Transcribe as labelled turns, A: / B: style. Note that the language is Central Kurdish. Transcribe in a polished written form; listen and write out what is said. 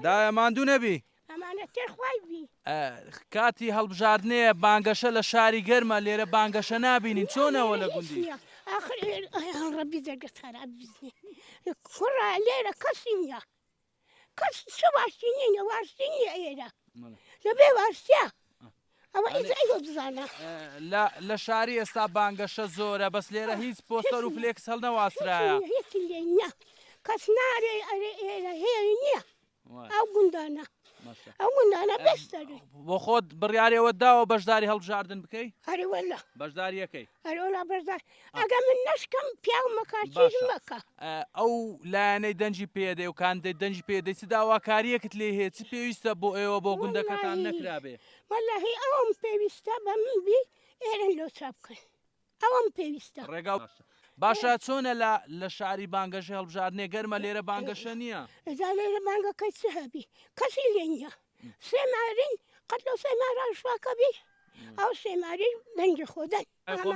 A: دایە ماندوو نەبی.
B: ئەمانەتێ خوای بی.
A: کاتی هەڵبژاردنەیە بانگەشە لە شاری گەرمە لێرە بانگەشە نابینین چۆنەوە لە گوندی؟
B: ئاخر ڕەبی دەرگەت خەراب بزنێ کوڕە لێرە کەسی نییە کەس چ واشتی نیە واشتی نییە ئێرە لەبێ واشتە ئەوە ئیزە بزانە
A: لە لە شاری ئێستا بانگەشە زۆرە بەس لێرە هیچ پۆستەر و فلێکس هەڵنەواسرایە
B: هیچ لێ نییە کەس نارێ ئەرێ ئێرە هێری نییە ئەو گوندانە ئەو گوندانە بەستەری.
A: بۆ خۆت بڕیاری ئەوەت داوە بەشداری هەڵبژاردن بکەی؟
B: ئەرێ وەلا.
A: بەشداریەکەی؟
B: ئەرێ وەلا بەشدار ئەگە من نەشکەم پیاو مەکا چیز مەکا.
A: ئەو لایەنەی دەنگی پێدەی و کاندید دەنگی پێدەی چ داواکاریەکت لێ هەیە چ پێویستە بۆ ئێوە بۆ گوندەکەتان نەکرابێ؟
B: وەلاهی ئەوەم پێویستە بە من بی ئێرەن لۆ چاپ بکەن. ئەوەم پێویستە.
A: ڕێگا باشە چۆنە لە لە شاری بانگەشەی هەڵبژاردنێ گەرمە لێرە بانگەشە نییە؟
B: جا لێرە بانگەکەی چ هەبی کەسی لێ نییە سێ مارین قەت لەو سێ مارا شواکە بی ئەو سێ ماری دەنگی خۆدەن.